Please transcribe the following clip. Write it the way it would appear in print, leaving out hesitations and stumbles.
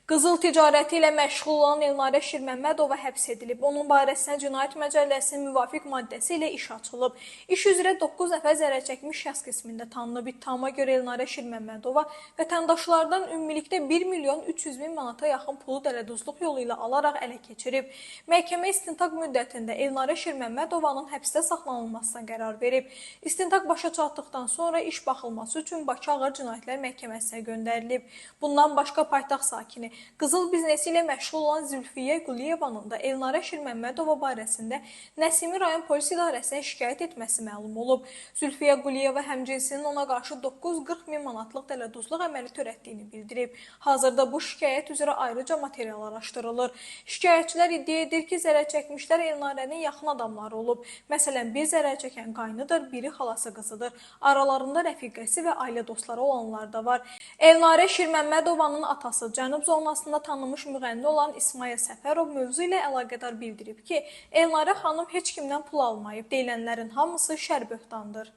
Qızıl ticarəti ilə məşğul olan Elnarə Şirməmmədova həbs edilib. Onun barəsinə Cinayət Məcəlləsinin müvafiq maddəsi ilə iş açılıb. İş üzrə 9 nəfər zərər çəkmiş şəxs qismində tanınıb. İttihama görə Elnarə Şirməmmədova vətəndaşlardan ümumilikdə 1 milyon 300 min manata yaxın pulu dələduzluq yolu ilə alaraq ələ keçirib. Məhkəmə istintaq müddətində Elnarə Şirməmmədovanın həbsdə saxlanılmasına qərar verib. İstintaq başa çatdıqdan sonra iş baxılması üçün Bakı Ağır Cinayətlər Məhkəməsinə göndərilib. Bundan başqa paytaxt sakini qızıl biznesi ilə məşğul olan Zülfiyə Quliyevanın da Elnarə Şirməmmədova barəsində Nəsimi rayon polis idarəsinə şikayət etməsi məlum olub. Zülfiyə Quliyeva həmcinsinin ona qarşı 940 min manatlıq dələduzluq əməli törətdiyini bildirib. Hazırda bu şikayət üzrə ayrıca material araşdırılır. Şikayətçilər iddia edir ki, zərər çəkmişlər Elnarənin yaxın adamları olub. Məsələn, bir zərər çəkən qaynıdır, biri xalası qızıdır. Aralarında rəfiqəsi və ailə dostları olanlar da var. Elnarə Şirməmmədovanın atası Cənub zonasında tanınmış müğənni olan İsmayıl Səfərov mövzu ilə əlaqədar bildirib ki, Elnarə xanım heç kimdən pul almayıb. Deyilənlərin hamısı şər böhtandır.